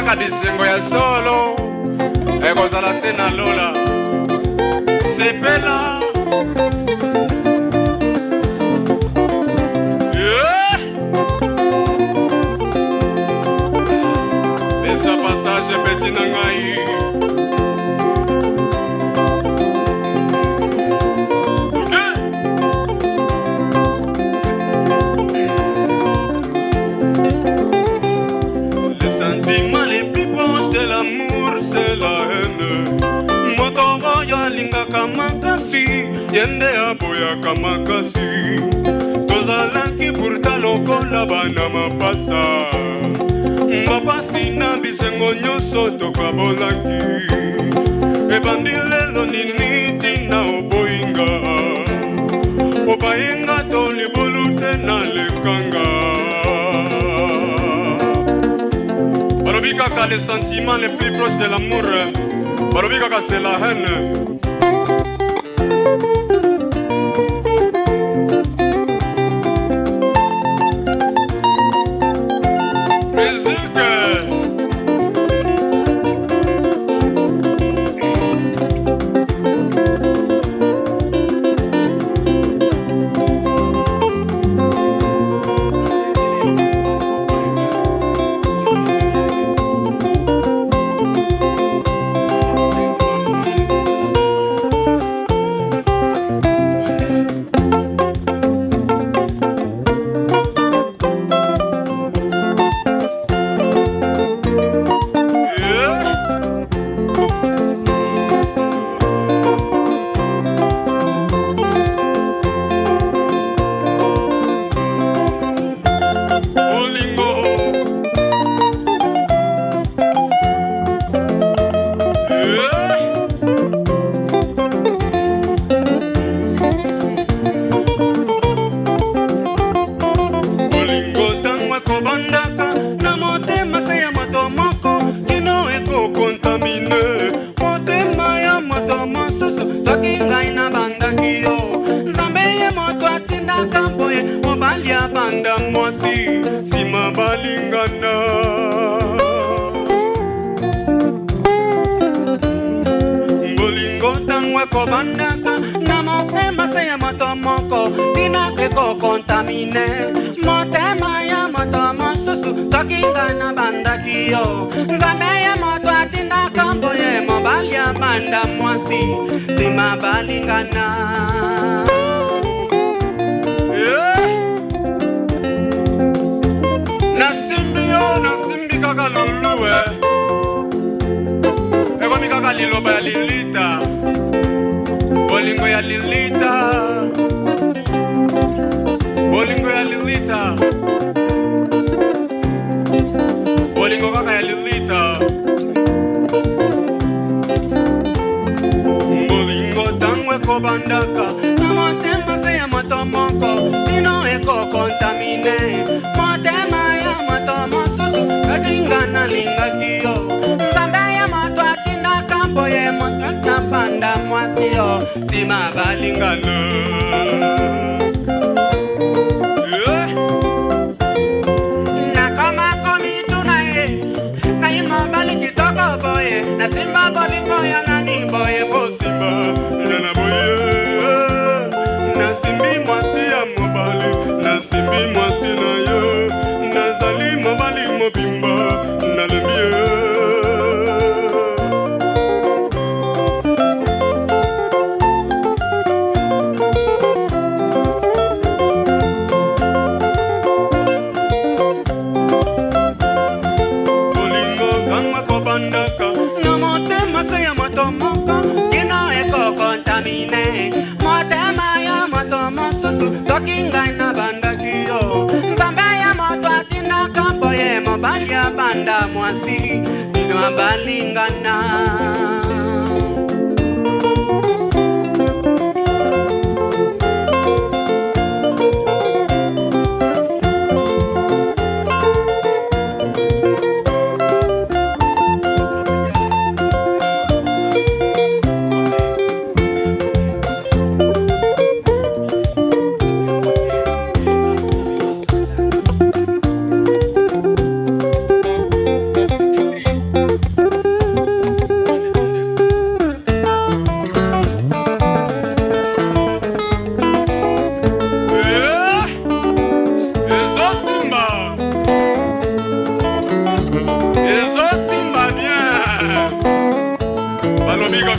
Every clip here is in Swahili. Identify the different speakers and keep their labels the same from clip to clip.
Speaker 1: Kaka bisengo ya solo ekozala se na lola. Sepela. Pesa passage petit na ngai. Alingaka makasi yende aboyaka makasi tozalaki pourtant lokola bana mapasa mapasi na bisengo nyonso tokabolaki ebandi lelo nini ntina oboyinga obayinga to libulu te na lekanga balobi kaka les sentiments les plus proches de l'amour balobi kaka c'est la haine.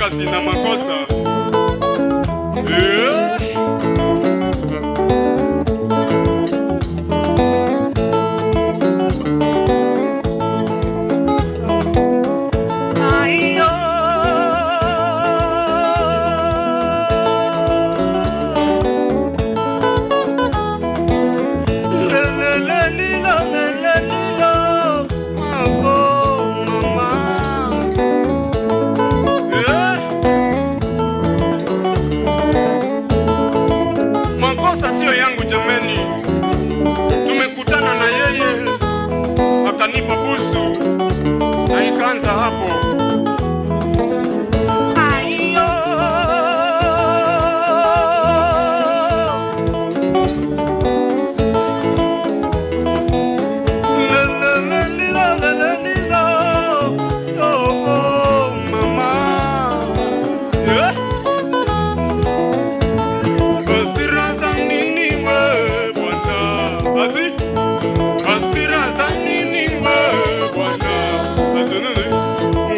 Speaker 1: kaka sina makosa. Eh? Makosa sio yangu jameni, tumekutana na yeye akanipa busu na ikaanza hapo. Aiyo, la la la li la la la li la, oh oh mama, yeah. Hasira za nini we bwana? Ati? Hasira za nini we bwana? Ati nini?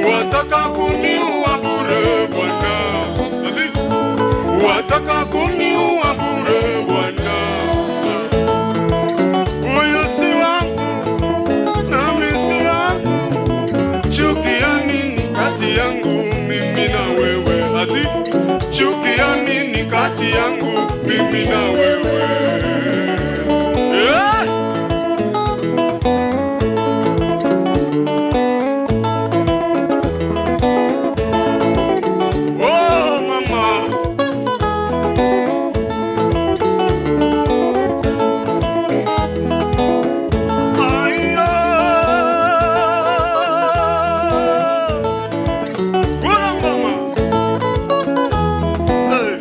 Speaker 1: Wataka kuniua bure bwana. Ati? Wataka kuniua bure bwana. Huyu si wangu nami si wangu. Chuki ya nini kati yangu mimi na wewe? Ati? Chuki ya nini kati yangu mimi na wewe? Eh? Oh mama. Aiyo. Kula ngoma. Hey.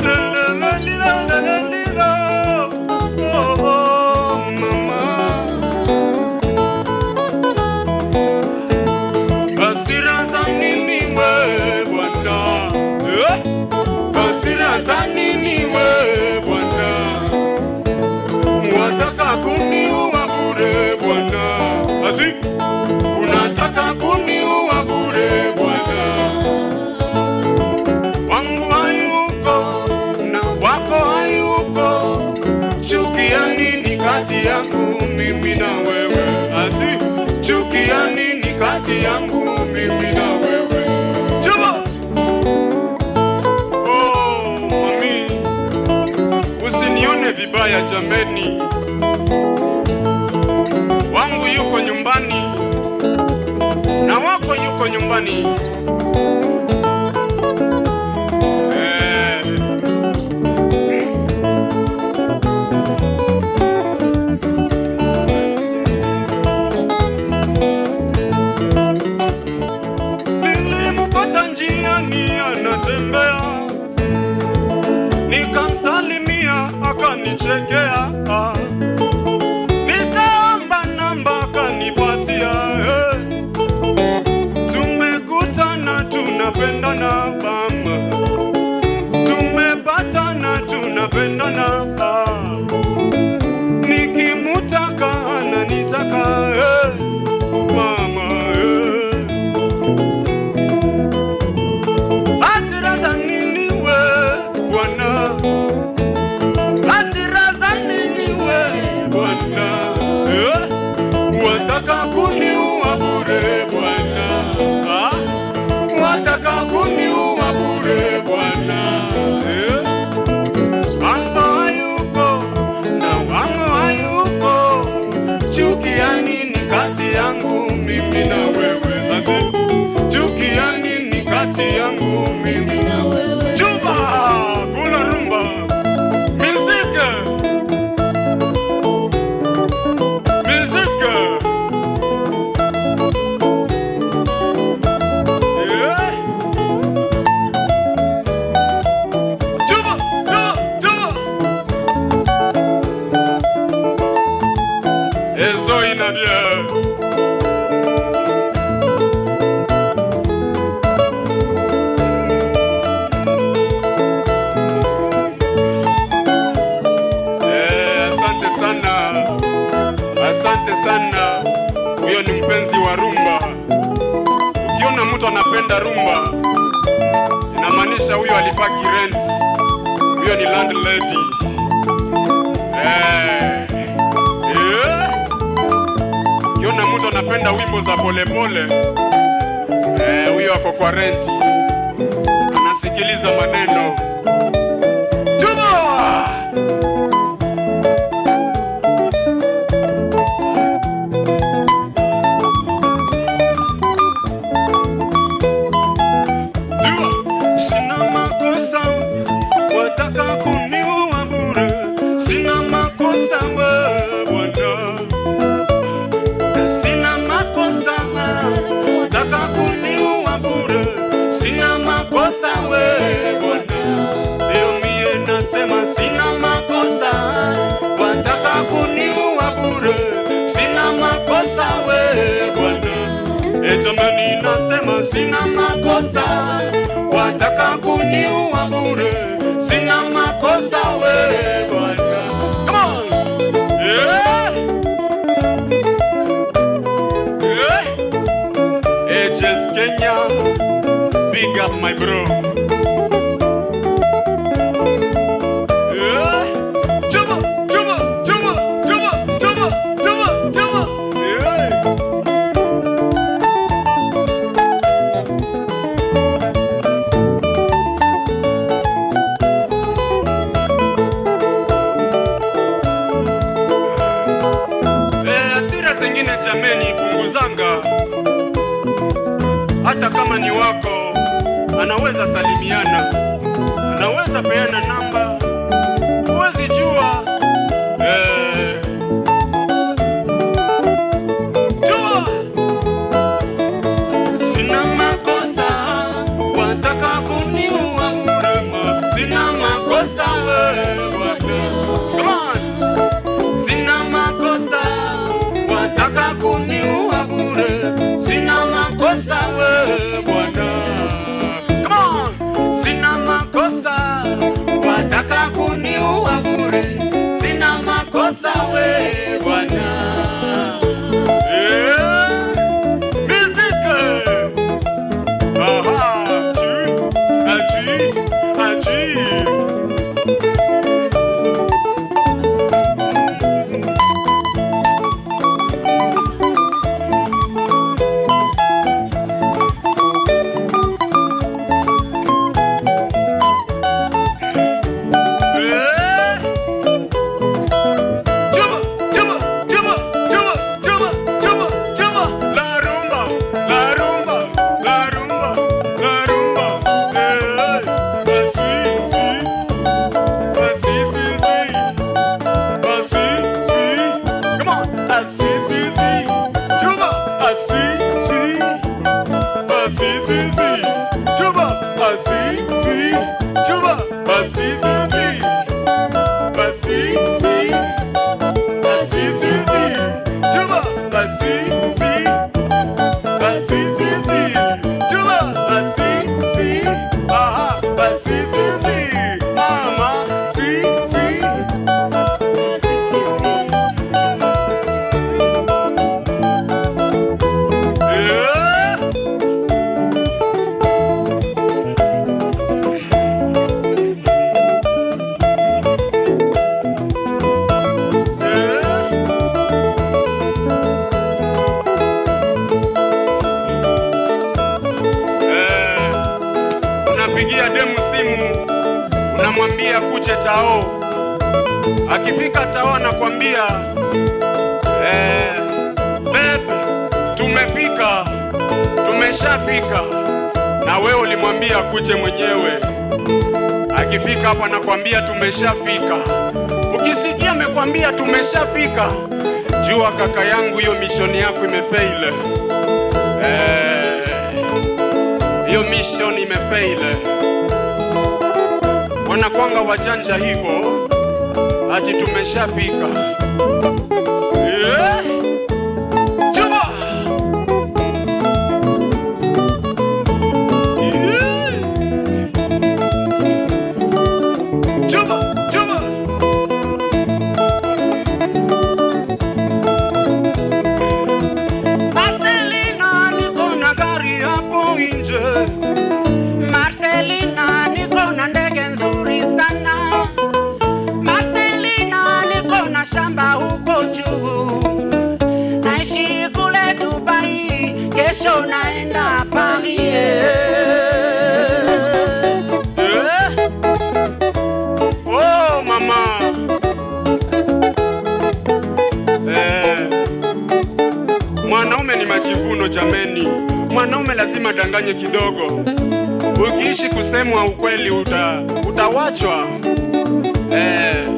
Speaker 1: La la la li la la la li la. Oh oh mama. Hasira za nini we bwana? Eh? Hasira za nini we bwana? Wataka kuniua bure bwana. Ati? Unataka kuniua bure bwana. Wangu hayuko na wako hayuko. Chuki ya nini kati yangu mimi na wewe? Ati? Chuki ya nini kati yangu mimi na wewe? Chuba! Oh, mami, usinione vibaya jameni. Wangu yuko nyumbani na wako yuko nyumbani. Eh. Nilimpata njiani anatembea, nikamsalimia akanichekea, nikaomba namba akanipatia. Eh. Tumekutana tunapendana mama, tumepatana tunapendana. Nikimutaka ananitaka, eh, mama, eh. Hasira za nini we bwana? Hasira za nini we bwana? Eh? Wataka kuniua bure bwana. Ah? Wataka kuniua bure bwana. Eh? Wangu hayuko na wangu hayuko. Chuki ya nini kati yangu mimi na wewe? Ati? Chuki ya nini kati yangu mimi
Speaker 2: na wewe?
Speaker 1: Chuba! Kula rumba! Musique! Musique! Yeah! Chuba! Chuba! Chuba! Ezo ina bien. Eh, asante sana, asante sana. Huyo ni mpenzi wa rumba. Ukiona mtu anapenda rumba, Namaanisha huyo alipaki rent, huyo ni landlady. Eh. Eh. Kiona mtu anapenda wimbo za polepole, huyo ako kwa rent, anasikiliza maneno. Chuma! Zua!
Speaker 2: Sina makosa, wataka kuniua bure. Sina makosa we Bwana, sina makosa, wataka kuniua bure. Sina makosa we Bwana, ndio mie nasema sina makosa, wataka kuniua bure. Sina makosa we Bwana. E jamani, nasema sina makosa, wataka kuniua bure. Sina makosa we Bwana.
Speaker 1: Come on! Yeah! Yeah! Ages Kenya, big up my bro. Yeah! Chuma, chuma, chuma, chuma, chuma, chuma, chuma. Yeah! Hasira zingine jameni, punguzanga. Hata kama ni wako, anaweza salimiana, anaweza peana namba, huwezi jua. Jua!
Speaker 2: Sina makosa, wataka kuniua bure. Sina makosa we Bwana.
Speaker 1: Come on!
Speaker 2: Sina makosa, wataka kuniua bure. Sina makosa we Bwana.
Speaker 1: Come on!
Speaker 2: Sina makosa, wataka kuniua bure. Sina makosa we Bwana.
Speaker 1: Yeah! Music! Aha! Tu, atu, atu. Yeah! Chuma, chuma, chuma, chuma, chuma, chuma, chuma. La rumba, la rumba, la rumba, la rumba. Eh, eh. Si, si. Ah, si, si, si. Ah, si, si. Come on. Ah, si, si, si. Chuma. Ah, si, si. Ah, si, si, si. Chuma. Ah, si, si. Chuma. Ah, si, si, si. Ah, si, si. Ah, si, si, si. Chuma. Ah, si, si. Ah, si, si, si. Chuma. Ah, si, si. Aha. Ah, si, si, si. Mama. Si, si. Yeah. Yeah. Eh, unapigia demu simu, unamwambia kuje tao. Akifika tao anakwambia babe, tumefika, tumeshafika. Na wewe ulimwambia kuje mwenyewe. Akifika hapo anakwambia tumeshafika. Ukisikia amekwambia tumeshafika, jua kaka yangu, hiyo mission yako imefail. Hiyo mission imefail. Wanakwanga wajanja hivyo, ati tumeshafika. Yeah. Chuma! Yeah. Chuma, chuma.
Speaker 2: Marcelina, niko na gari hapo nje. Marcelina, mashamba huko juu, naishi kule Dubai, kesho naenda Paris.
Speaker 1: Eh? Oh mama. Eh. Mwanaume ni majivuno jameni. Mwanaume lazima danganye kidogo. Ukiishi kusemwa ukweli utawachwa. Eh.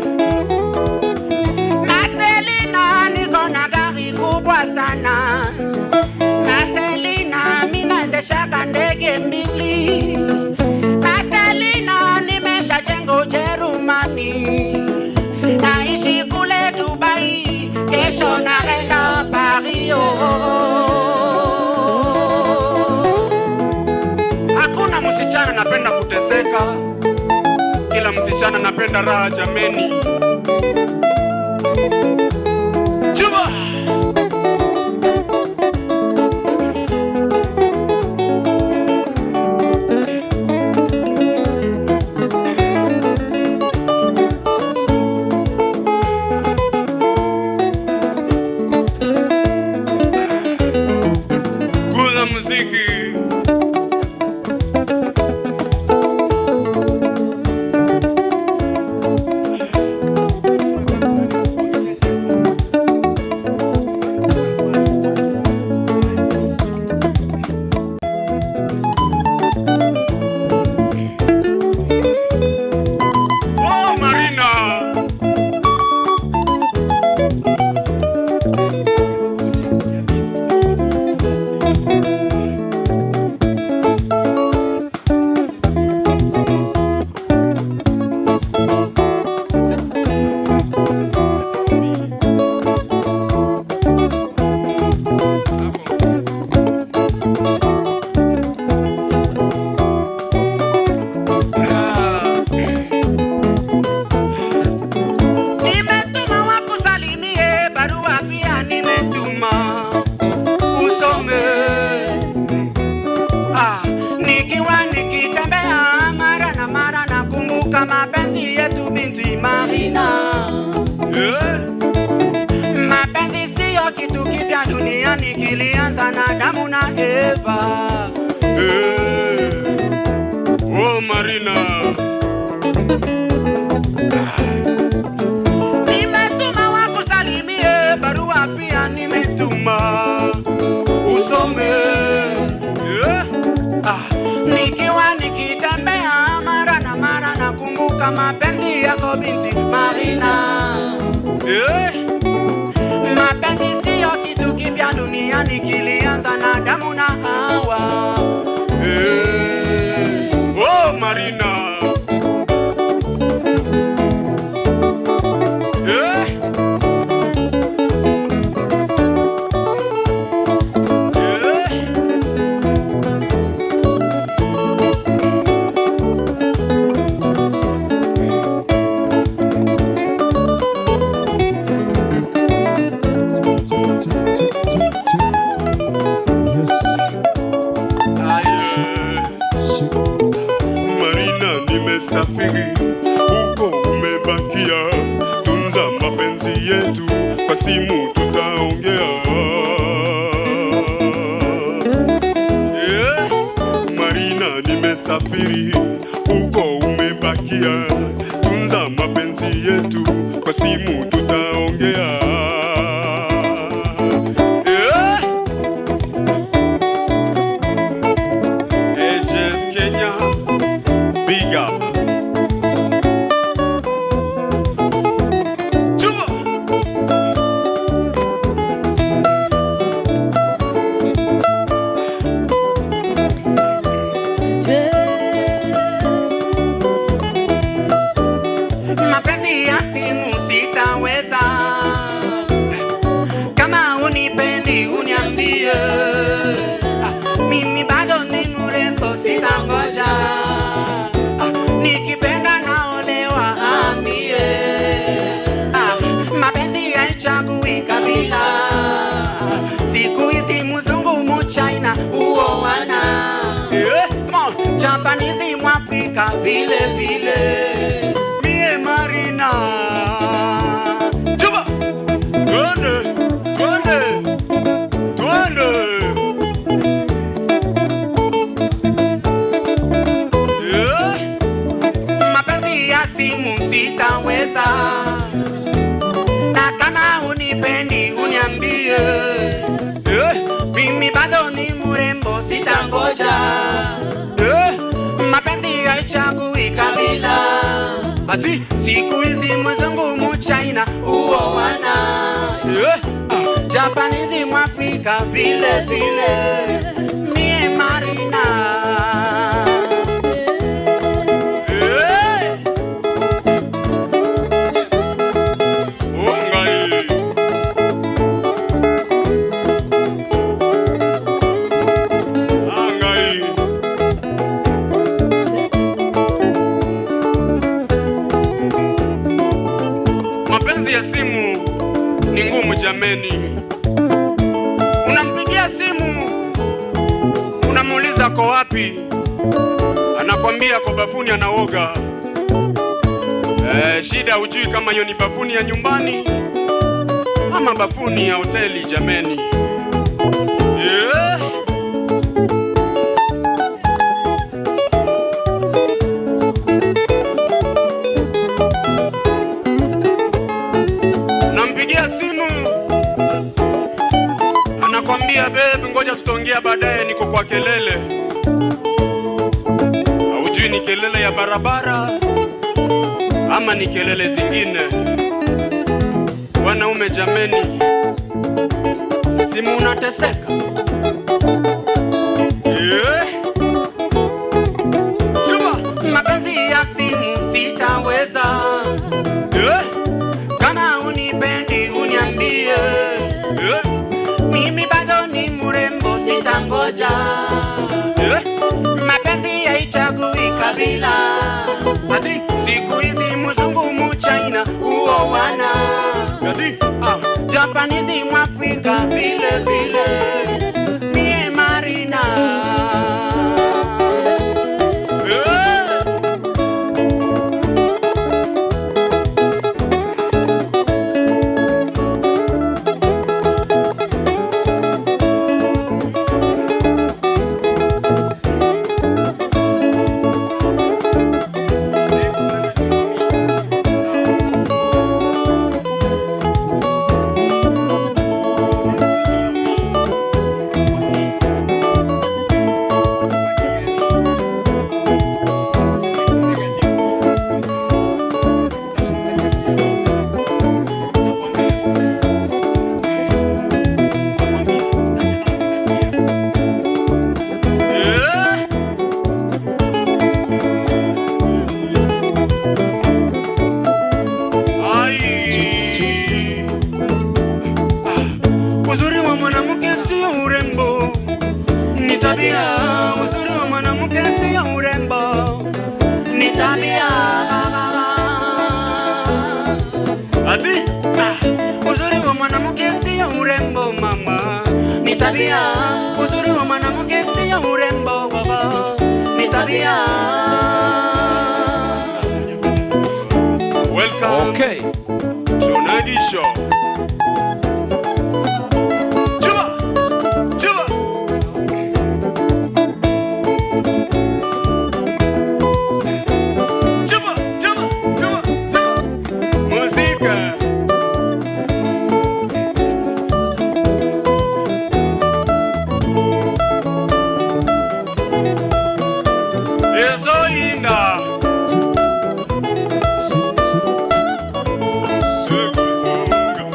Speaker 2: Marcelina, niko na gari kubwa sana. Marcelina, mimi naendeshaga ndege mbili. Marcelina, nimeshajenga Ujerumani, naishi kule Dubai, kesho naenda Paris.
Speaker 1: Hakuna msichana napenda kuteseka, kila msichana napenda raha jameni. Chuba! Kula muziki. Oh, Marina.
Speaker 2: Nimetuma wakusalimie, barua pia nimetuma usome. Nikiwa nikitembea mara na mara nakumbuka mapenzi yetu binti Marina.
Speaker 1: Eh?
Speaker 2: Mapenzi siyo kitu kipya duniani, kilianza na Adamu na Eva.
Speaker 1: Eh. Oh, Marina.
Speaker 2: Nimetuma wakusalimie, barua pia nimetuma
Speaker 1: Usome. Eh?
Speaker 2: Nikiwa nikitembea mara na mara nakumbuka mapenzi yako binti Marina.
Speaker 1: Eh?
Speaker 2: Mapenzi siyo kitu kipya duniani, kilianza na Adamu na Hawa.
Speaker 1: Eh. Oh, Marina. Eh? Eh?
Speaker 3: Yes.
Speaker 1: Aye. Marina, nimesafiri huko umebakia, tunza mapenzi yetu, kwa simu tutaongea. Yeah. Marina, nimesafiri huko umebakia, tunza mapenzi yetu, kwa simu tutaongea. Yeah. AJS Kenya, big up. Chuba!
Speaker 2: Mapenzi ya simu sitaweza. unipendi uniambie. Mimi bado ni mrembo, sitangoja. Mapenzi haichagui kabila. Ati siku hizi mwenzangu Mchina uoana, Japanese Mwafrika vile vile. Mie Marina.
Speaker 1: Eh! Oh, ngai. Ah, ngai. Mapenzi ya simu ni ngumu jameni. Unampigia simu, unamuuliza ko wapi, anakwambia ko bafuni anaoga. Shida hujui kama hiyo ni bafuni ya nyumbani ama bafuni ya hoteli jameni. Yeah. Unampigia simu anakwambia babe, ngoja tutaongea baadaye, niko kwa kelele. Haujui ni kelele ya barabara ama ni kelele zingine. Wanaume jameni, simu unateseka. Yeah. Chuma.
Speaker 2: Mapenzi ya simu sitaweza.
Speaker 1: Yeah.
Speaker 2: Kama unipendi uniambie.
Speaker 1: Yeah.
Speaker 2: Mimi bado ni mrembo, sitangoja.
Speaker 1: Yeah.
Speaker 2: Mapenzi haichagui kabila. Ati siku hizi mzungu Mchina uoana,
Speaker 1: Ati, ah.
Speaker 2: Japanese Mwafrika vile vile. Mie Marina.
Speaker 1: Yeah. Yeah. Ai.
Speaker 2: Uzuri wa mwanamke sio urembo, ni tabia. Uzuri wa mwanamke sio urembo, ni tabia.
Speaker 1: Ati,
Speaker 2: Uzuri wa mwanamke sio urembo mama, ni tabia. Uzuri wa mwanamke sio urembo baba, ni tabia.
Speaker 1: Welcome
Speaker 3: Okay.
Speaker 1: to Nagi Show. Chuba! Chuba! Chuba! Chuba! Chuba! Chuba! Muzika. Ezoinda. Sekuzunga.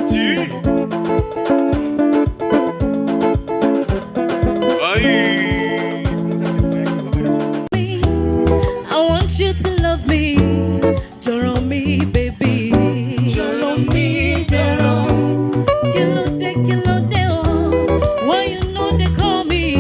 Speaker 1: Si. Ai.
Speaker 4: I want you to love me, Joro me, baby. Joro me, Joro. Kilo de, oh. Why you know they call me?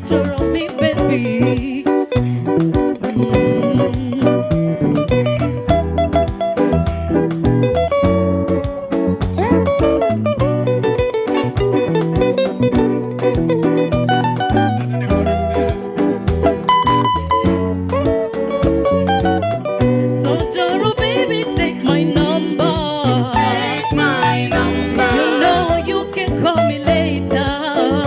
Speaker 4: Joro mi baby. So Joro baby, take my number.
Speaker 2: Take my number.
Speaker 4: You know you can call me later.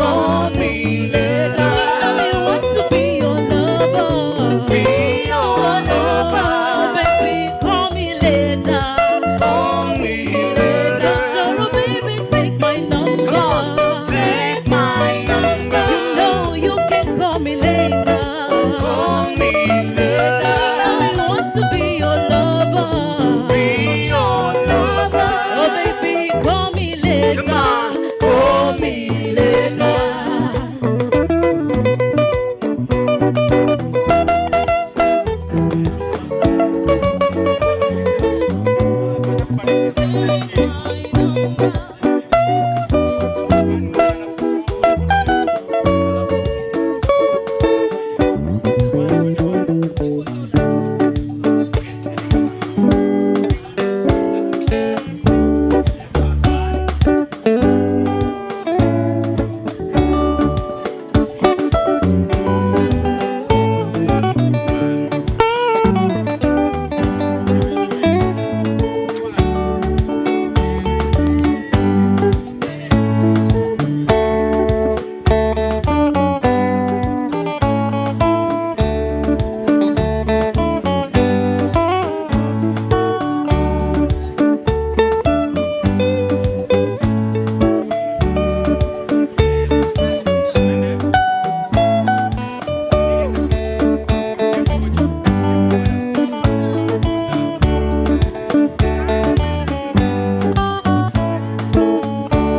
Speaker 2: Call me later.
Speaker 4: I want to be your lover.
Speaker 2: Be your lover.
Speaker 4: Oh, baby, call me later.
Speaker 2: Call me
Speaker 4: So
Speaker 2: later.
Speaker 4: Joro baby, take my number.
Speaker 2: Take my number.
Speaker 4: You know you can call me later.
Speaker 2: Call me later.
Speaker 4: I want to be your lover.
Speaker 2: Be your lover.
Speaker 4: Oh baby, call me later.
Speaker 2: Come on.
Speaker 4: Call me later.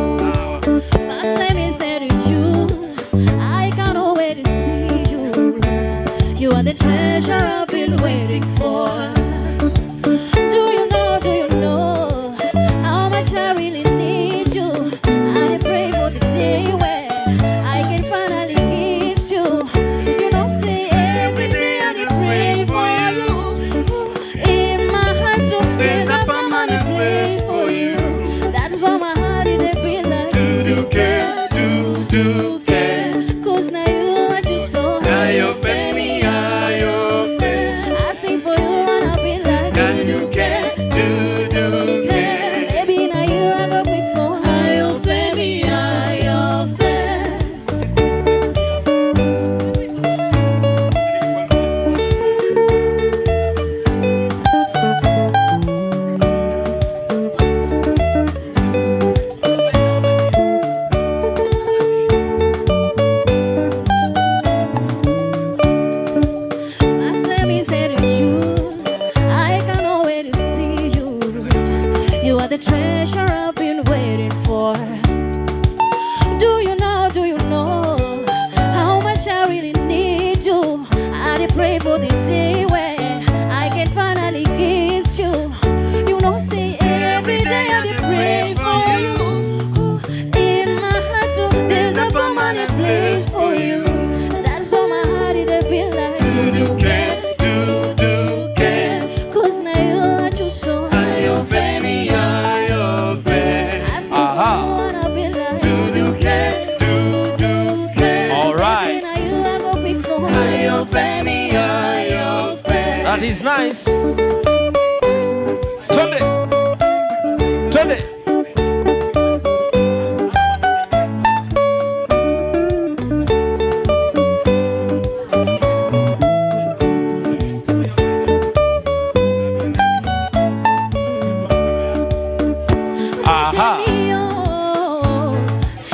Speaker 4: First, let me say to you, I can't wait to see you. You are the treasure I've been waiting for. Do you know how much I really need you? I pray for the day when I can finally kiss you. You know, say every day I pray for you. In my heart, there's a permanent place for you. That's why my heart is a beat like
Speaker 1: Do care, do care.
Speaker 4: Cause now you are just so
Speaker 1: Ayọ̀fẹ́ mi, ayọ̀fẹ́.
Speaker 4: I sing for you and I be like
Speaker 1: Do care, do care.
Speaker 4: Baby, now you I go pick for Ayọ̀fẹ́ mi, ayọ̀fẹ́. First, let me say to you, I cannot wait to see you. You are the treasure I've been waiting for. Do you know how much I really need you? I did pray for the day when I can finally kiss you. You know, say every day I did pray for you. In my heart, there's a permanent place for you. That's why my heart it a beat like
Speaker 1: Do care, do care.
Speaker 4: Cause now you are just so
Speaker 1: Ayọ̀fẹ́ mi, ayọ̀fẹ́.
Speaker 4: I sing for you and I be like
Speaker 1: Do care, do care.
Speaker 3: All right.
Speaker 4: Baby, now you I go pick for
Speaker 2: Ayọ̀fẹ́ mi, ayọ̀fẹ́.
Speaker 3: That is nice. Twende. Twende. Aha.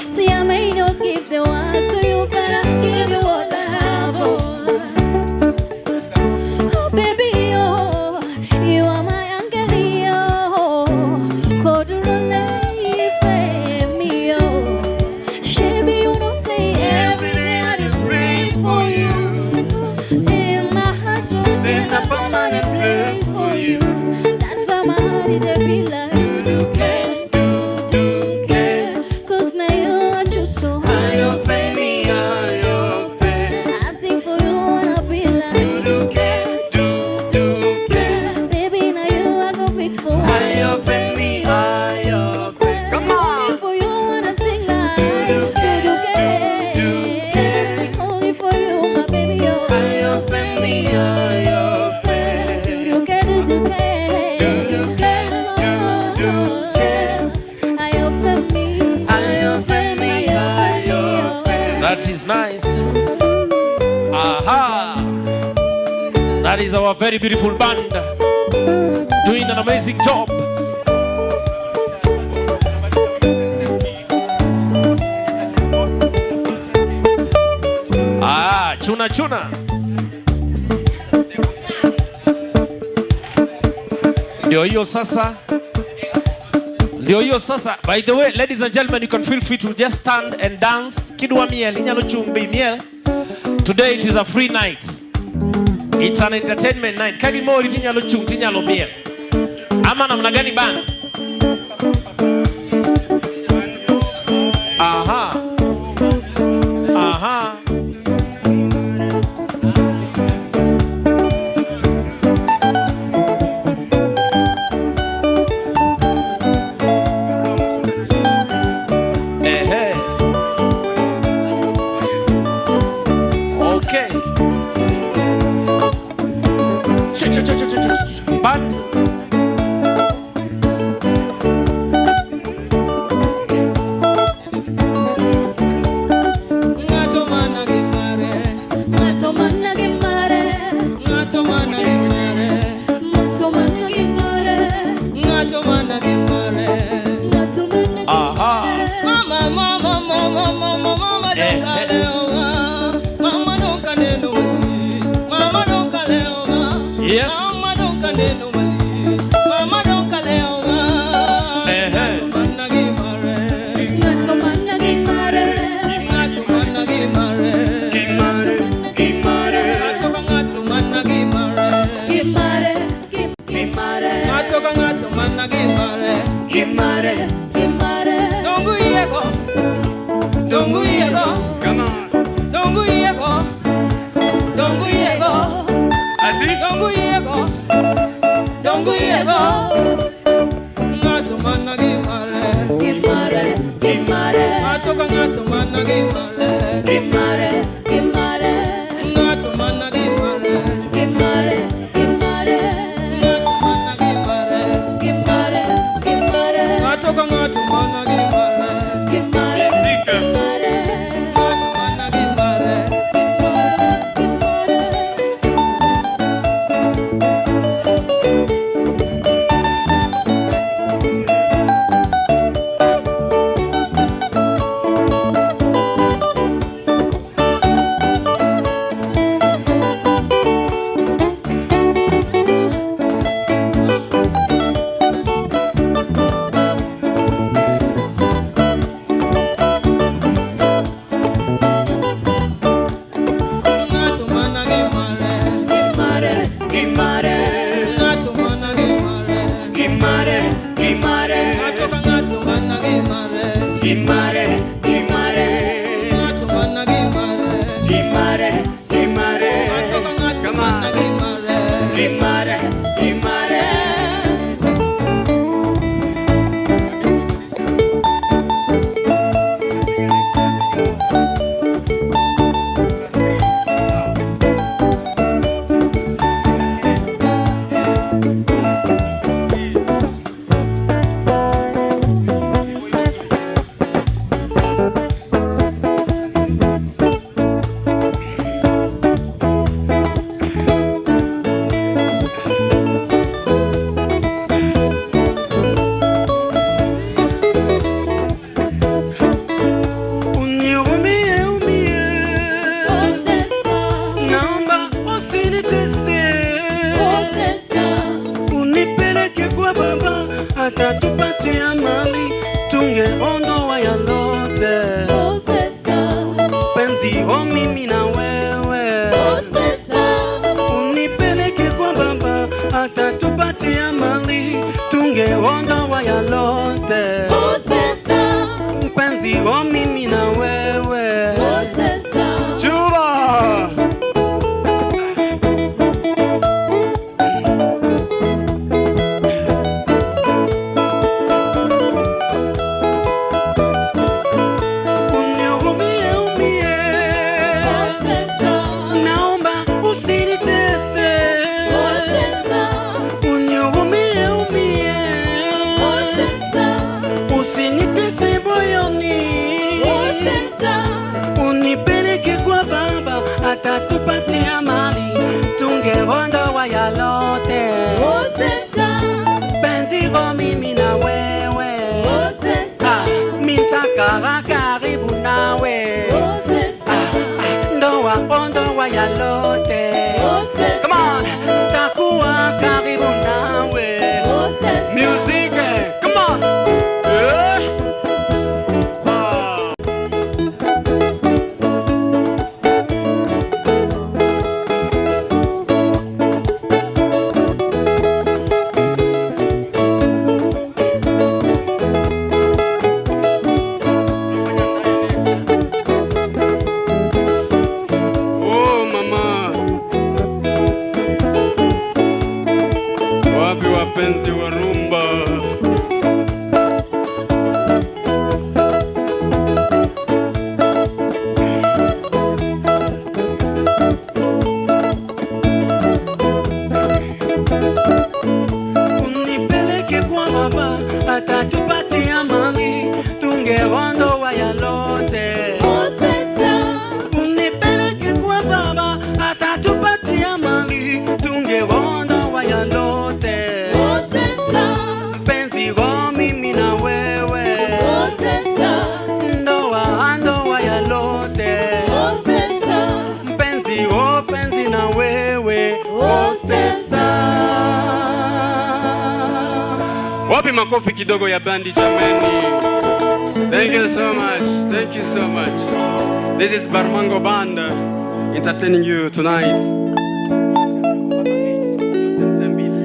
Speaker 4: See, I may not give the world to you, but I give you what I have. Oh, oh baby, oh, you are my angel, oh. Kodurole ife mi, oh. Shebi, you don't say every day I dey pray for you. In my heart, oh, there's a permanent place for you. That's why my heart it dey be like.
Speaker 1: Do care, do care.
Speaker 4: Cause now you are just so
Speaker 2: Ayọ̀fẹ́ mi,
Speaker 3: That is nice. Aha. That is our very beautiful band doing an amazing job. Ah, chuna chuna. Ndio hiyo sasa. Ndio hiyo sasa. By the way, ladies and gentlemen, you can feel free to just stand and dance. Kidwa miel, inyalo chumbi miel. Today it is a free night. It's an entertainment night. Kagimori tinyalo chung, tinyalo miel. Ama namna gani bana? Aha. Aha. Ehe. Okay. Ch ch ch ch ch ch. Band.
Speaker 5: Ng'ato mana gi mare,
Speaker 4: Ng'ato mana gi mare,
Speaker 5: ng'ato mana gi mare,
Speaker 4: ng'ato mana gi mare,
Speaker 5: ng'ato mana gi mare.
Speaker 4: ng'ato mana gi
Speaker 3: Aha.
Speaker 4: mare.
Speaker 5: Mama, mama, mama, mama, mama
Speaker 3: Eh,
Speaker 5: don't
Speaker 3: eh.
Speaker 5: kalewa, mama don't kaneno malich, mama don't kalewa,
Speaker 3: Yes.
Speaker 5: mama don't kaneno malich, mama don't kalewa.
Speaker 3: Eh, eh.
Speaker 5: Ng'ato mana gi mare,
Speaker 4: Ng'ato mana gi mare,
Speaker 5: ng'ato mana gi mare,
Speaker 4: ng'ato mana gi mare,
Speaker 5: ng'ato ka ng'ato mana gi mare,
Speaker 4: gi mare, gi mare,
Speaker 5: ng'ato ka ng'ato mana gi mare.
Speaker 4: gi mare, gi mare.
Speaker 5: Dongu yiego, dongu yiego,
Speaker 2: Come on.
Speaker 5: dongu yiego, dongu yiego,
Speaker 2: Ati?
Speaker 5: dongu yiego, dongu yiego. Ng'ato mana gi mare,
Speaker 4: Gi mare, gi mare,
Speaker 5: ng'ato ka ng'ato mana gi mare,
Speaker 4: gi mare, gi mare,
Speaker 5: ng'ato mana gi mare,
Speaker 4: gi mare, gi mare,
Speaker 5: ng'ato mana gi mare,
Speaker 4: gi mare, gi mare,
Speaker 5: ng'ato ka ng'ato mana gi mare,
Speaker 4: gi mare, gi mare,
Speaker 5: ng'ato mana gi mare.
Speaker 4: gi mare.
Speaker 5: Ng'ato mana gi mare,
Speaker 4: Gi mare, gi mare,
Speaker 5: ng'ato mana gi mare,
Speaker 4: gi mare, gi mare,
Speaker 5: ng'ato ka ng'ato mana gi mare.
Speaker 4: gi mare, gi mare,
Speaker 5: Ng'ato mana gi mare,
Speaker 4: gi mare, gi mare,
Speaker 5: ng'ato ka ng'ato mana gi mare.
Speaker 4: gi mare, gi mare.
Speaker 2: Unihurumie, umie.
Speaker 4: Posesa,
Speaker 2: Naomba usinitese,
Speaker 4: posesa,
Speaker 2: unipeleke kwa baba, atatupatia mali, tungeondoa yalote.
Speaker 4: posesa,
Speaker 2: Penzi o mimi na wewe,
Speaker 4: posesa,
Speaker 2: unipeleke kwa baba, atatupatia mali, tungeondoa yalote.
Speaker 4: posesa,
Speaker 2: Mpenzi o mimi na wewe.
Speaker 4: posesa.
Speaker 2: Juba! Unihurumie, umie. Atatupatia mali tungeondoa yalote. Penzi go mimi na wewe, mitakaa karibu nawe, ndoa ondoa yalote. Come on, takuwa karibu nawe.
Speaker 1: Music, come on. Eh. Ah. Oh mama, wapi wapenzi wa rumba?
Speaker 2: Unipeleke kwa baba atatupatia mali tungeondoa yalote. Unipeleke kwa baba atatupatia mali tungeondoa yalote. Penzi go mimi na wewe, ndoa ndoa yalote. Mpenzi o penzi na wewe, osesa.
Speaker 1: Wapi makofi kidogo ya bandi jameni? Thank you so much. Thank you so much. This is Barmango Band entertaining you tonight. Same beat.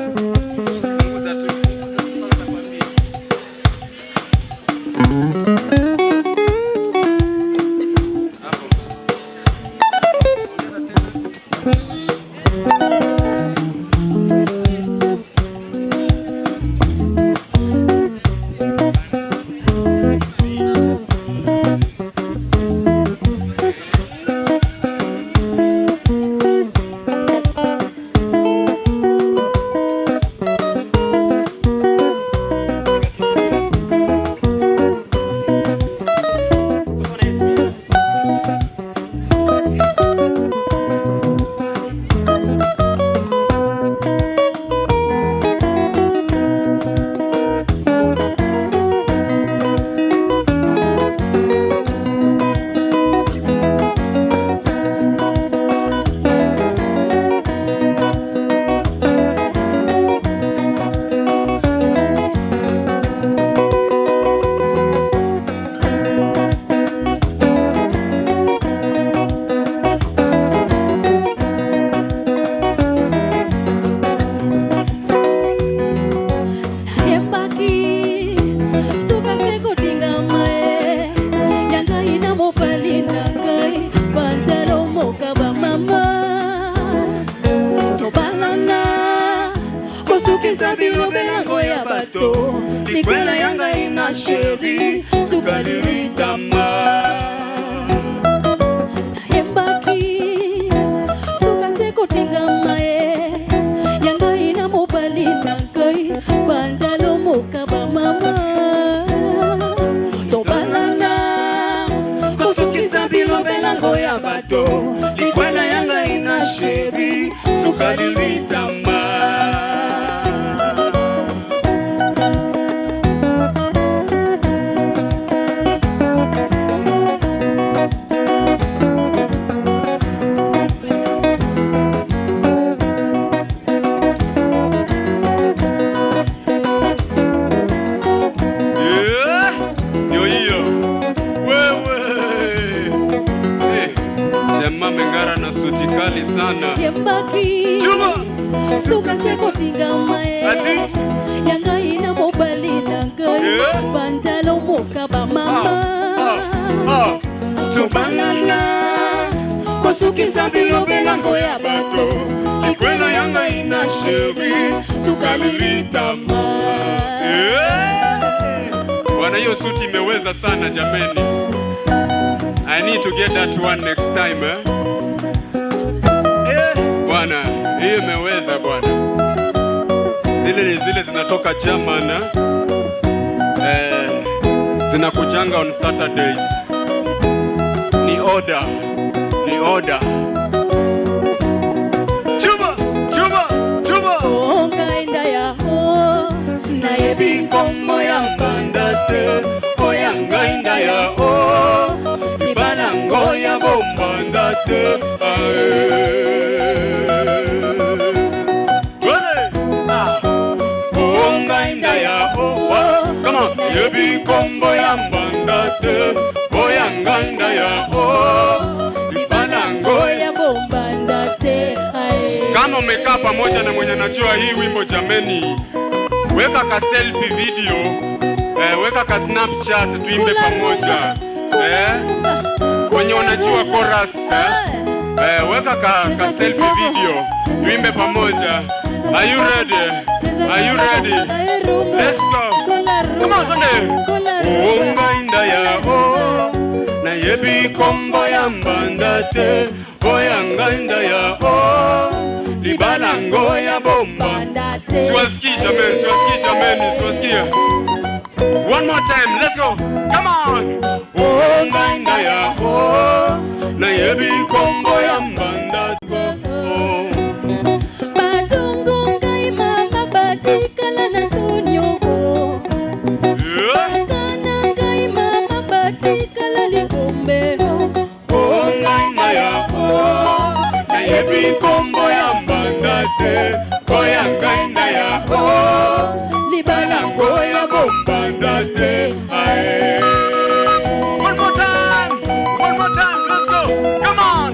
Speaker 1: Punguza tu. Hapo.
Speaker 4: Nayembaki suka sekotingama e ya ngai na mobali na ngai pantalo moka bamama tobalana kosukisa bilobelango ya bato likwela ya ngai na chéri suka lilitama. Nayembaki suka sekotingama e ya ngai na mobali na ngai pantalo moka bamama tobalana kosukisa bilobelango ya bato likwela ya ngai na chéri suka lilitama.
Speaker 1: Yeah, ndio hiyo. Wewe. Eh, jamaa mengara na suti kali sana.
Speaker 4: Yembaki
Speaker 1: Chuma.
Speaker 4: suka sekotingama e
Speaker 1: Ati?
Speaker 4: ya ngai na mobali na ngai
Speaker 1: Yeah.
Speaker 4: pantalo moka bamama
Speaker 1: Ah,
Speaker 4: tobalana kosukisa bilobelango ya bato likwela ya ngai na chéri suka lilitama.
Speaker 1: Eh. Bwana, hiyo suti imeweza sana jameni. I need to get that one next time, eh? Eh, bwana, hiyo imeweza bwana. Zile Ile ni zile zinatoka German, eh? Eh, zinakujanga on Saturdays. Ni order, ni order. Chuba, chuba, chuba.
Speaker 4: Ongainda yaho
Speaker 1: Nayebi nkombo ya mbanda te, oya ngai ndaya o libala ngo ya bombanda te. Ae. Wele! Ah. O ngai ndaya o come on. Nayebi nkombo ya mbanda te, oya ngai ndaya o libala ngo ya
Speaker 4: ya bombanda te ae.
Speaker 1: Kama umekaa pamoja na mwenye anajua hii wimbo, jameni, weka ka selfie video, weka ka Snapchat tuimbe
Speaker 4: Kula
Speaker 1: pamoja.
Speaker 4: rumba,
Speaker 1: Eh,
Speaker 4: rumba,
Speaker 1: wenye
Speaker 4: kula
Speaker 1: wanajua
Speaker 4: rumba.
Speaker 1: chorus, eh, weka ka
Speaker 4: Cheza
Speaker 1: selfie
Speaker 4: kidogo,
Speaker 1: video
Speaker 4: cheza
Speaker 1: tuimbe
Speaker 4: kidogo,
Speaker 1: pamoja.
Speaker 4: cheza
Speaker 1: Are you
Speaker 4: kidogo,
Speaker 1: ready?
Speaker 4: cheza
Speaker 1: Are you
Speaker 4: kidogo.
Speaker 1: ready?
Speaker 4: Ae, rumba.
Speaker 1: Let's go.
Speaker 4: Kula rumba,
Speaker 1: Come on, Sunday.
Speaker 4: kula rumba,
Speaker 1: Ongainda ya o nayebi kombo ya mbanda te, oya ngainda ya o libala ngo ya bomba.
Speaker 4: banda te.
Speaker 1: Siwasikii jameni, siwasikii jameni, siwasikii. One more time, let's go. Come on. Oh, ngainda ya o nayebi kombo ya mbanda te. Oh.
Speaker 4: Batongo ngai mama batikala na sonyobo.
Speaker 1: Yeah.
Speaker 4: Bakana ngai mama batikala libombero.
Speaker 1: Oh, ngainda ya o nayebi kombo ya mbanda te, oya ngainda ya o
Speaker 4: Libala
Speaker 1: ngo ya bombanda te. Ae. One more time, one more time, let's go. Come on.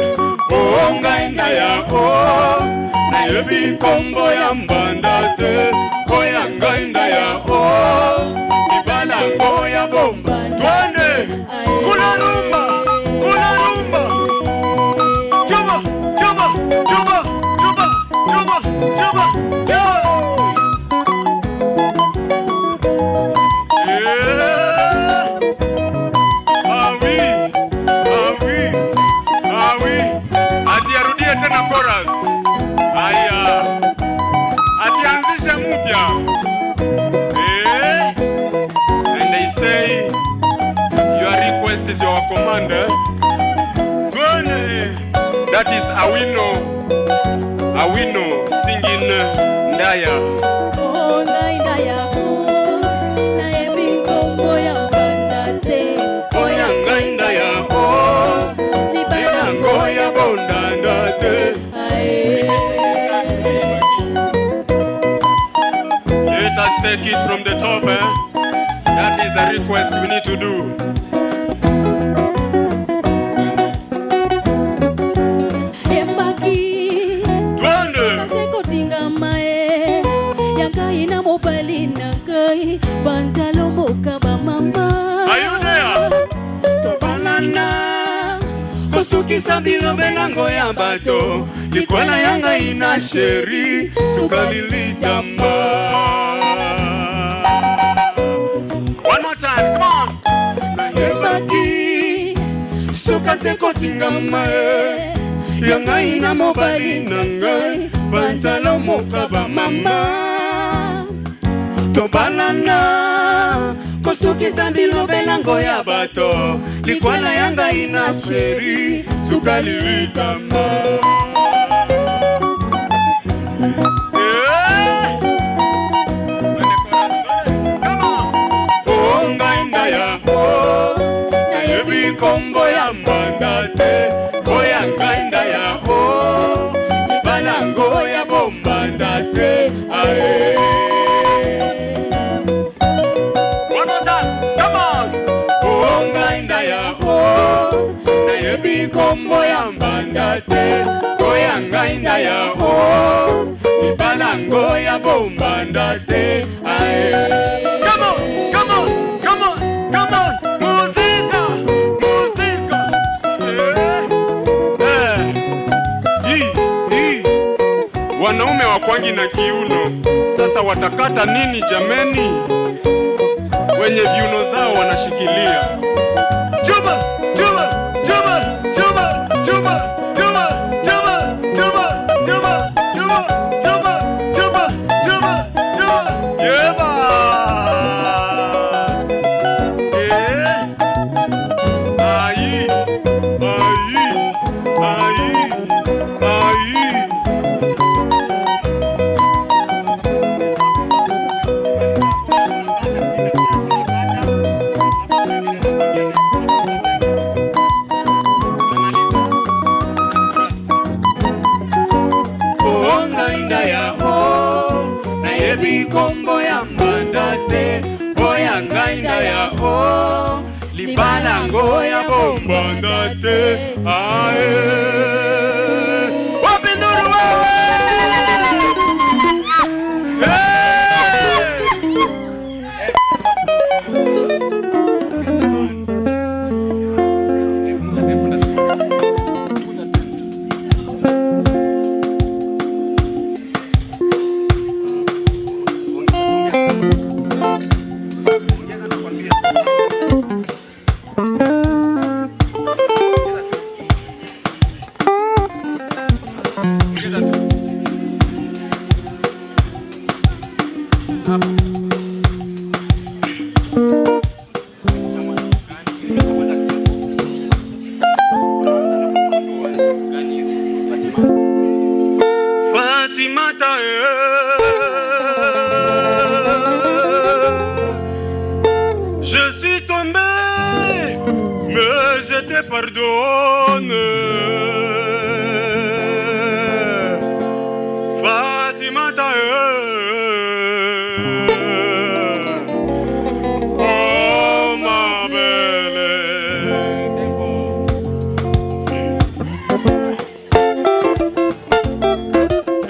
Speaker 1: Oh, ngainda ya o nayebi kombo ya mbanda te, oya ngainda ya o libala ngo ya bomba. Twende kula rumba, kula rumba. Chuba, chuba, chuba, chuba, chuba, chuba, chuba. Yeah. Ah oui, ah oui, ah oui. Ati arudie tena chorus. Aya. Ati anzishe mpya. Eh. And they say your request is your command. Eh? Twende. That is Awino. Awino singing Ndaya.
Speaker 4: Oh, ngainda ya o nayebi nkombo ya mbanda te.
Speaker 1: Oya ngai ndaya o
Speaker 4: Libala
Speaker 1: ngo ya bondanda te.
Speaker 4: ae.
Speaker 1: Let us take it from the top, eh? That is a request we need to do.
Speaker 4: Embaki
Speaker 1: Twende.
Speaker 4: kasekotingama e ya ngai na mobali na ngai pantalo moka bamama.
Speaker 1: Are you there?
Speaker 4: Tobalana
Speaker 1: Kosukisa bilobelango ya bato likwala ya ngai na chéri sukali litamba. One more time, come on. Nayebaki suka se kotingama e ya ngai na mobali na ngai pantalo moka bamama. Tobalana kosukisa bilobelango ya bato likwala ya ngai na chéri sukali litamba. Eh! Come on. Oh, ngai ndaya o nayebi kombo ya mbanda te, oya ngai ndaya o libala ngo ya bombanda te. Ae. One more time, come on. Oh, ngai ndaya o nayebi kombo ya mbanda te, oya ngai ndaya o libala ngo ya bombanda te. Ae. Come on, come on, come on, come on. Muzika, muzika. Eh, eh. I, I. Wanaume wakwangi na kiuno sasa watakata nini jameni? Wenye viuno zao wanashikilia. Chuba, chuba, chuba, chuba, chuba, chuba, chuba, chuba, chuba, chuba, chuba, chuba, chuba, chuba. Nayebi kombo ya mbanda te, oya ngai ndaya o, libala ngo ya bombanda te. Ae, wapi nduru wewe? Hey! Fatimata, je suis tombé, mais je te pardonne. Fatimata, oh ma belle.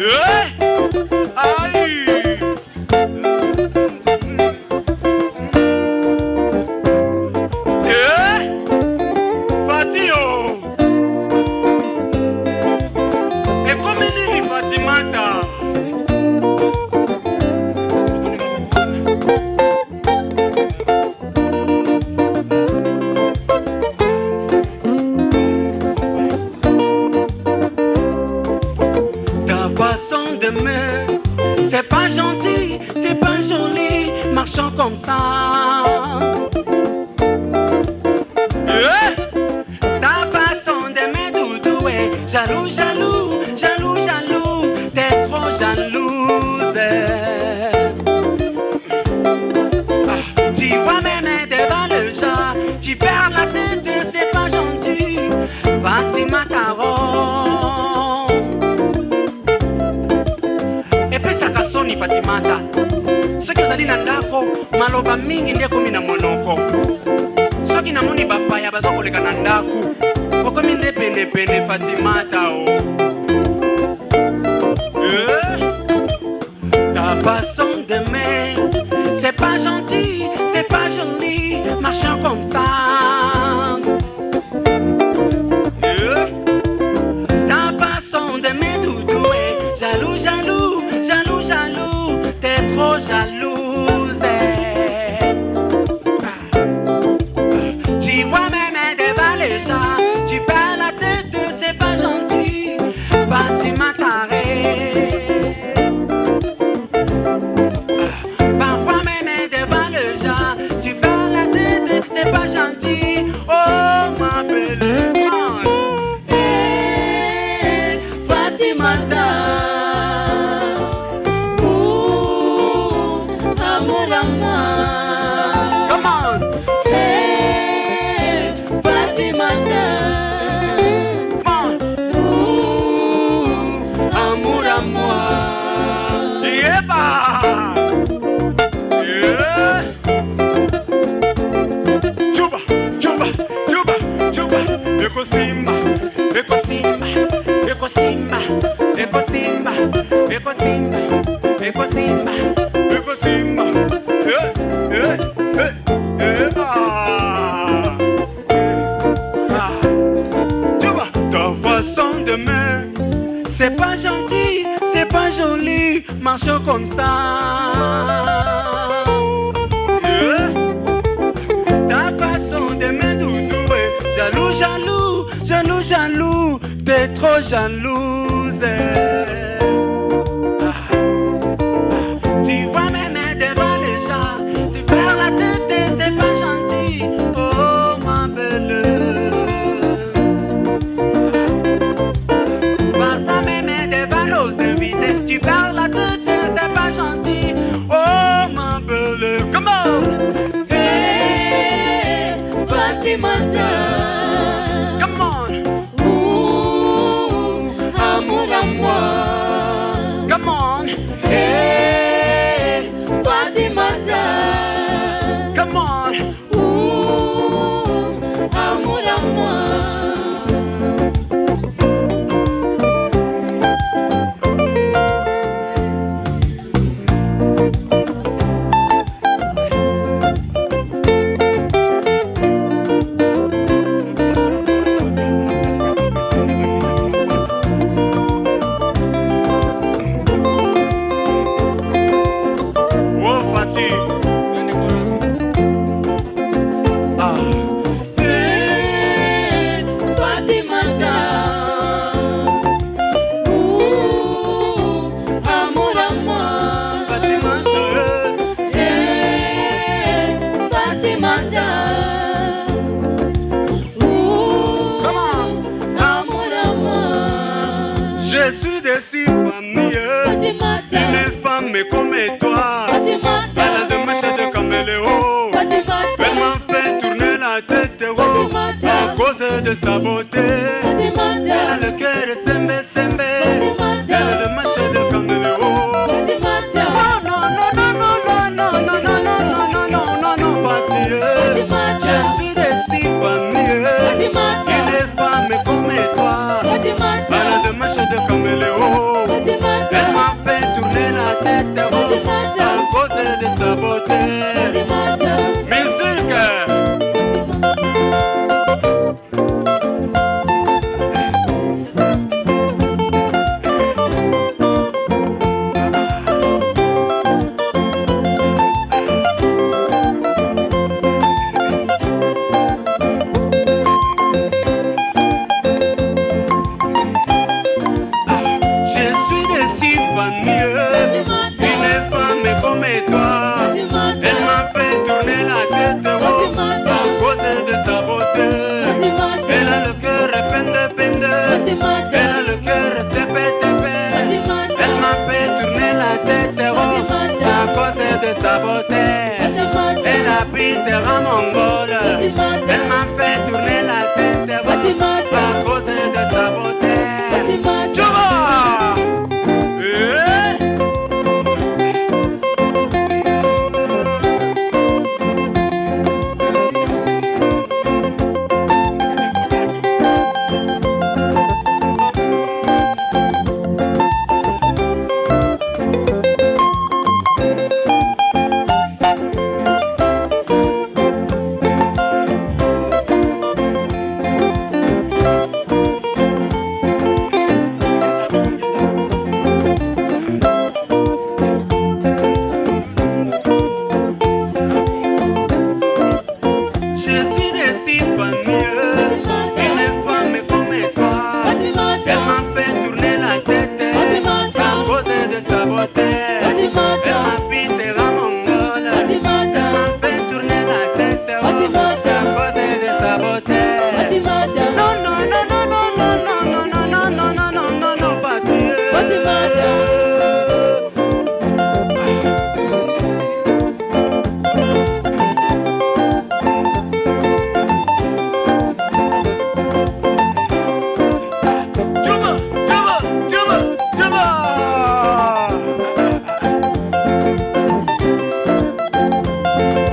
Speaker 1: Eh? Aïe! Eh? Fatio! Ekomi nini Fatimata? Ta façon d'aimer, c'est pas gentil, c'est pas joli, marchant comme ça. Eh? Ta façon d'aimer, doudou, est jaloux, jaloux, jaloux, jaloux, t'es trop jalouse. Ah, tu vois même devant le chat, tu perds la tête, c'est pas gentil, Fatima Taro. Epesaka soni Fatimata, soki ozali na ndako maloba mingi nde ekomi na monoko. Soki namoni bapaya baza koleka na ndako, okomi nde penepene Fatimata o. Eh? Ta façon d'aimer, c'est pas gentil, c'est pas joli, marchant comme ça. Eh? Ta façon d'aimer, doudou, est jaloux, jaloux, jaloux, jaloux, t'es trop jalouse. Tu vois même devant les gens, tu perds la tête, c'est pas gentil, Fatima Taré. Parfois même devant le gens, tu perds la tête, c'est pas gentil, oh ma belle.
Speaker 4: Hey, Fatimata, ooh, amour à moi.
Speaker 1: Come on.
Speaker 4: Hey, Fatimata,
Speaker 1: Come on.
Speaker 4: Ooh, amour à moi.
Speaker 1: Yeba. Yeah. Chuba, chuba, chuba, chuba. Eko simba, eko simba, eko simba, eko simba, eko simba, eko simba, eko simba. Eh, eh, eh, eh, ah. Ah. Chuba. Ta façon d'aimer,
Speaker 2: C'est pas gentil, c'est pas joli, marchant comme ça.
Speaker 1: Eh.
Speaker 2: Ta façon d'aimer, doudou, est jaloux, jaloux, jaloux, jaloux, t'es trop jalouse. Ah. Tu vois même devant les gens, tu perds la tête, c'est pas gentil, oh ma belle. Parfois même devant nos invités, tu perds la tête, c'est pas gentil, oh ma belle.
Speaker 1: Come on.
Speaker 4: Hey, Fatimata,
Speaker 1: Come on.
Speaker 4: Ooh, amour à moi.
Speaker 1: Come on.
Speaker 4: Hey,
Speaker 1: femme comme toi.
Speaker 4: Fatimata.
Speaker 1: Elle a des mèches de caméléon.
Speaker 4: Fatimata.
Speaker 1: Elle m'a fait tourner la tête, oh,
Speaker 4: Fatimata.
Speaker 1: à cause de sa beauté.
Speaker 4: Fatimata.
Speaker 1: Elle a le cœur sembe sembe.
Speaker 4: Fatimata.
Speaker 1: Elle a des mèches de caméléon.
Speaker 4: Fatimata.
Speaker 2: Oh non non non non non non non non non non non non non Fatima.
Speaker 4: Fatimata.
Speaker 2: Je suis de si famille.
Speaker 4: Fatimata.
Speaker 2: Une femme comme toi.
Speaker 4: Fatimata.
Speaker 1: Elle a des mèches de caméléon.
Speaker 4: Fatimata.
Speaker 2: Elle m'a fait tourner la tête, oh,
Speaker 4: Fatimata.
Speaker 2: à cause de sa beauté.
Speaker 4: Fatimata.
Speaker 1: Musique.
Speaker 2: Je suis de si famille.
Speaker 4: Fatimata.
Speaker 2: Une femme comme toi.
Speaker 4: Fatimata.
Speaker 2: Elle m'a fait tourner la tête, oh,
Speaker 4: Fatimata.
Speaker 2: à cause de sa beauté.
Speaker 4: Fatimata.
Speaker 2: Elle a le cœur pende pende.
Speaker 4: Fatimata.
Speaker 2: Elle a le cœur tepe tepe.
Speaker 4: Fatimata.
Speaker 2: Elle m'a fait tourner la tête, oh,
Speaker 4: Fatimata.
Speaker 2: à cause de sa beauté.
Speaker 4: Fatimata.
Speaker 2: Elle habite à Mongol.
Speaker 4: Fatimata.
Speaker 2: Elle m'a fait tourner la tête, oh,
Speaker 4: Fatimata.
Speaker 2: à cause de sa beauté.
Speaker 4: Fatimata.
Speaker 1: Chuba. Eh.
Speaker 2: Je suis de si famille.
Speaker 4: Fatimata.
Speaker 2: Une femme comme toi.
Speaker 4: Fatimata.
Speaker 2: Elle m'a fait tourner la tête.
Speaker 4: Fatimata.
Speaker 2: À cause de sa beauté.
Speaker 4: Fatimata.
Speaker 2: Elle habite à Mongol.
Speaker 4: Fatimata.
Speaker 2: Elle m'a fait tourner la tête, oh,
Speaker 4: Fatimata.
Speaker 2: à cause de sa beauté.
Speaker 4: Fatimata.
Speaker 2: Non, non, non, non, non, non, non, non, non, non, non, non, non, non, Fatima.
Speaker 4: Fatimata.
Speaker 1: Chuba, chuba, chuba, chuba.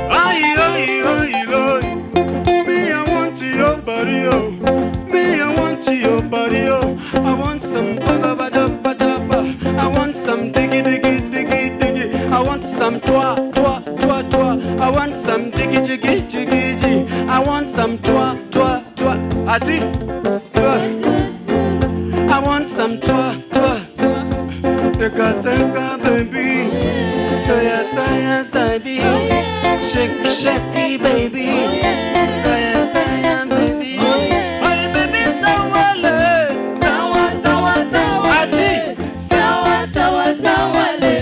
Speaker 2: Ay, ay, ay, ay. Me, I want your body, oh. Me, I want your body, oh. I want some baga bada bada ba. I want some diggy diggy diggy diggy. I want some twa twa twa twa. I want some diggy jiggy jiggy jiggy. I want some twa twa twa. Ati, twa. I want some twa twa twa. Seka seka baby. Saya saya baby. Shake shake baby. Saya saya baby. Ay baby sawa le.
Speaker 4: Sawa, sawa, sawa.
Speaker 2: Ati.
Speaker 4: Sawa, sawa, sawa le.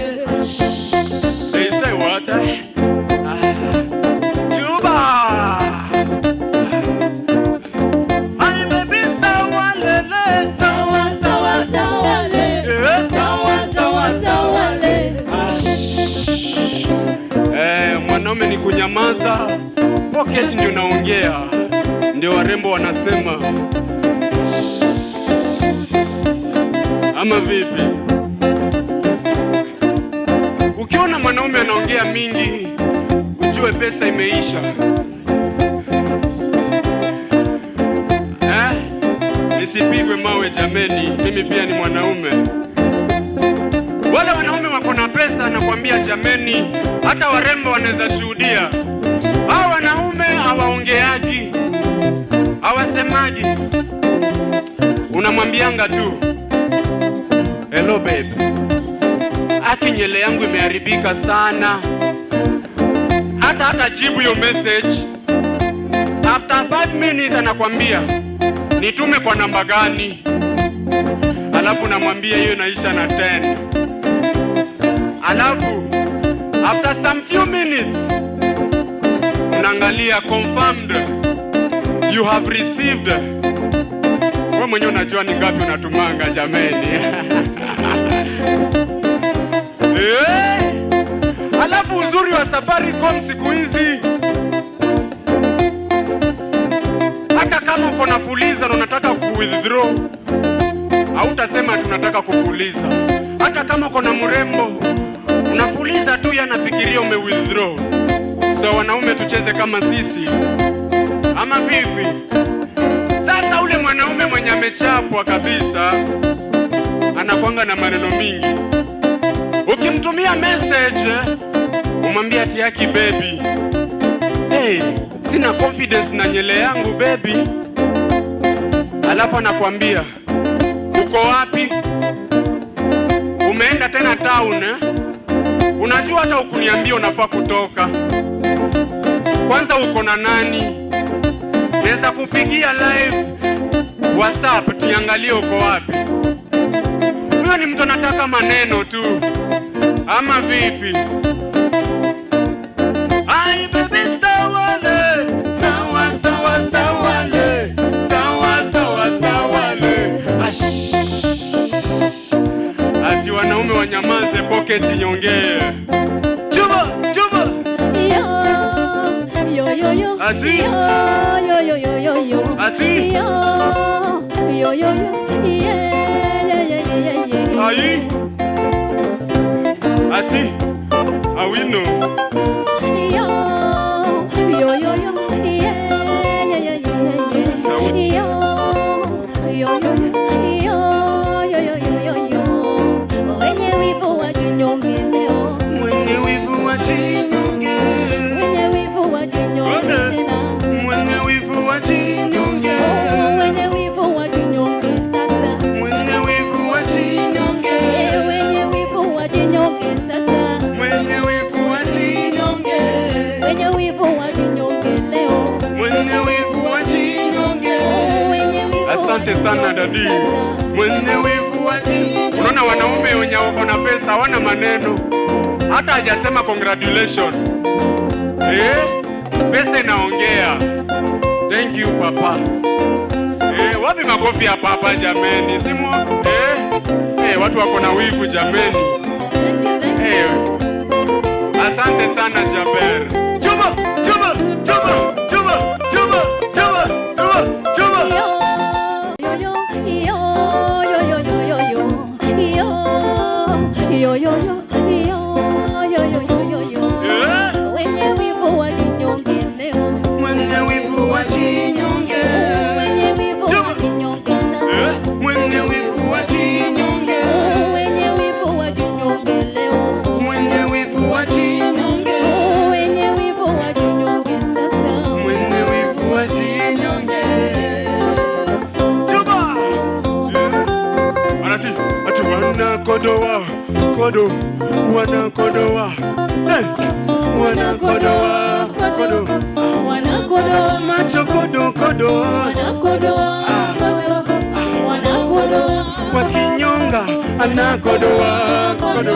Speaker 1: They say what?
Speaker 2: Chuba. Ay baby sawa le le.
Speaker 4: Sawa, sawa, sawa le.
Speaker 2: Yes.
Speaker 4: Sawa, sawa, sawa le.
Speaker 1: Eh, mwanaume ni kunyamaza, pocket ndio naongea, ndio warembo wanasema. Ama vipi? Ukiona mwanaume anaongea mingi, ujue pesa imeisha. Eh? Nisipigwe mawe jameni, mimi pia ni mwanaume. Wale wanaume wako na pesa, nakwambia jameni, hata warembo wanaweza shuhudia. Hao wanaume hawaongeaji, hawasemaji, unamwambianga tu hello babe, aki nyele yangu imeharibika sana, hata jibu hiyo message. After 5 minutes anakwambia nitume kwa namba gani, alafu namwambia hiyo inaisha na 10. Alafu after some few minutes unaangalia confirmed you have received. Wewe mwenyewe unajua ni ngapi unatumanga jameni. Eh? Alafu uzuri wa Safaricom siku hizi, hata kama uko na fuliza na unataka ku withdraw, hautasema tunataka kufuliza. Hata kama uko na mrembo unafuliza tu, yanafikiria ume withdraw. So wanaume tucheze kama sisi, ama vipi? Sasa ule mwanaume mwenye amechapwa kabisa anakwanga na maneno mingi. Ukimtumia message umwambie ati yaki baby, hey, sina confidence na nyele yangu baby, alafu anakuambia uko wapi? Umeenda tena town eh? Unajua hata ukuniambia unafaa kutoka. Kwanza uko na nani? Naweza kupigia live WhatsApp tuangalie uko wapi. Huyo ni mtu anataka maneno tu, ama vipi? Ai baby sawale, sawa sawa sawale, sawa sawa sawale. Ash. Ati wanaume wanyamaze, pocket nyongee. Chuba, chuba.
Speaker 4: Yo, yo, yo, yo.
Speaker 1: Ati.
Speaker 4: Yo, yo, yo, yo, yo.
Speaker 1: Ati.
Speaker 4: Yo, yo, yo, yo. Yeah, yeah, yeah, yeah, yeah.
Speaker 1: Ayi. Ati. Awino.
Speaker 4: Yo, yo, yo, yo. Yeah, yeah, yeah, yeah, yeah.
Speaker 1: Sauti.
Speaker 4: Yo, yo, yo, yo. Yo, yo, yo, yo, yo, yo. Wenye wivu wajinyonge leo.
Speaker 2: Mwenye wivu wajinyonge,
Speaker 4: Wenye wivu wajinyonge tena.
Speaker 2: mwenye wivu wajinyonge,
Speaker 4: Oh, wenye wivu wajinyonge sasa.
Speaker 2: mwenye wivu wajinyonge,
Speaker 4: Eh, wenye wivu wajinyonge sasa.
Speaker 2: mwenye wivu wajinyonge,
Speaker 4: Wenye wivu wajinyonge leo.
Speaker 2: mwenye wivu wajinyonge,
Speaker 4: Oh, wenye wivu
Speaker 1: Asante sana
Speaker 4: wajinyonge
Speaker 1: dadi.
Speaker 4: sasa.
Speaker 1: Mwenye wivu wajinyonge. Unaona wanaume wenye wako na pesa hawana maneno. Hata hajasema congratulation. Eh? Pesa inaongea. Thank you papa. Eh, wapi makofi ya papa jameni? Simu eh? Eh, watu wako na wivu jameni.
Speaker 4: Thank you, thank you.
Speaker 1: Eh. Asante sana Jaber.
Speaker 2: Chuba, chuba, chuba, chuba, chuba, chuba, chuba, chuba.
Speaker 4: Yo, yo, yo, yo, yo, yo, yo, yo. Yo, yo, yo, yo, yo, yo, yo, yo, yo.
Speaker 1: Eh?
Speaker 4: Wenye wivu wajinyonge leo.
Speaker 2: Mwenye wivu wajinyonge,
Speaker 4: Wenye wivu wajinyonge sasa.
Speaker 2: mwenye wivu wajinyonge,
Speaker 4: Wenye wivu wajinyonge leo.
Speaker 2: mwenye wivu wajinyonge,
Speaker 4: Wenye wivu wajinyonge sasa.
Speaker 2: mwenye wivu wajinyonge.
Speaker 1: Chuba. Anasi, ati wanakodoa, kodo, wanakodoa. Yes.
Speaker 4: Wanakodoa, kodo, wanakodoa,
Speaker 2: Macho kodo kodo,
Speaker 4: wanakodoa, kodo, wanakodoa,
Speaker 2: wakinyonga anakodoa kodo,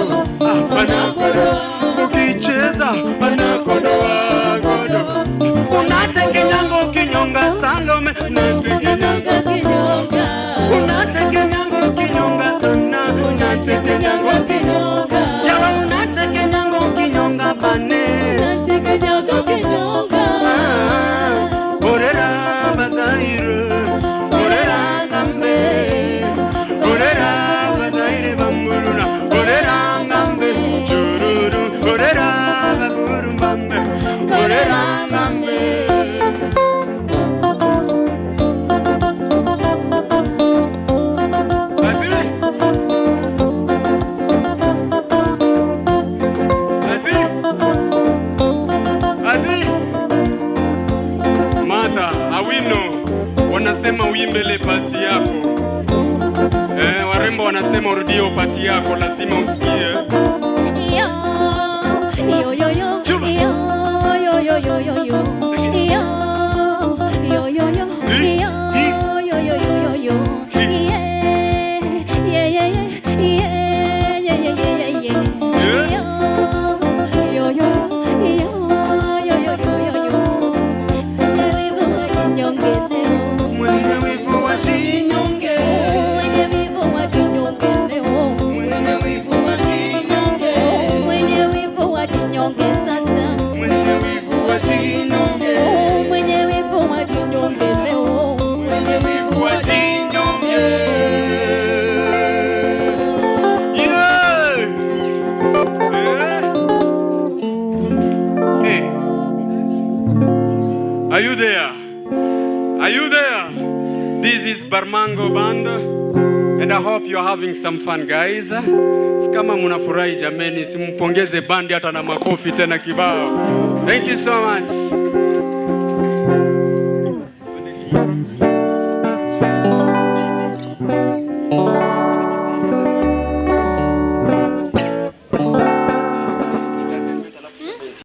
Speaker 4: wanakodoa,
Speaker 2: ukicheza anakodoa kodo, unatekenyango kinyonga Salome,
Speaker 4: unatekenyanga kinyonga,
Speaker 2: unatekenyango kinyonga sana,
Speaker 4: unatekenyanga kinyonga,
Speaker 2: yawa unatekenyango kinyonga bane,
Speaker 4: unatekenyanga kinyonga,
Speaker 2: orera bazaire,
Speaker 4: gorera gambe,
Speaker 2: orera bazaire bamurura, orera ngambe, chururu, orera baburumbambe,
Speaker 4: gorera gambe.
Speaker 1: Ati. Ati. Ati. Martha, Awino wanasema uimbele pati yako. Eh, warembo wanasema urudie pati yako, lazima usikie.
Speaker 4: Yo, yo, yo, yo,
Speaker 1: Chuba.
Speaker 4: yo, yo, yo, yo, yo, yo, yo, yo, yo, yo, yo, yo, yo, yo, yo, yo, yeah, yeah, yeah, yeah, yeah, yeah, yeah, yeah, yeah, yo, yo, yo, yo, yo, yo, yo, yo, yo. Wenye wivu wajinyonge leo.
Speaker 2: Mwenye wivu wajinyonge,
Speaker 4: Wenye wivu wajinyonge leo.
Speaker 2: mwenye wivu
Speaker 4: wajinyonge sasa.
Speaker 2: Mwenye wivu wajinyonge.
Speaker 4: Oh, mwenye wivu wajinyonge leo.
Speaker 2: Mwenye wivu wajinyonge.
Speaker 1: Yeah! Eh? Hey. Are you there? Are you there? This is Barmango Band and I hope you're having some fun, guys. Kama mnafurahi jameni, simpongeze bandi hata na makofi tena kibao. Thank you so much.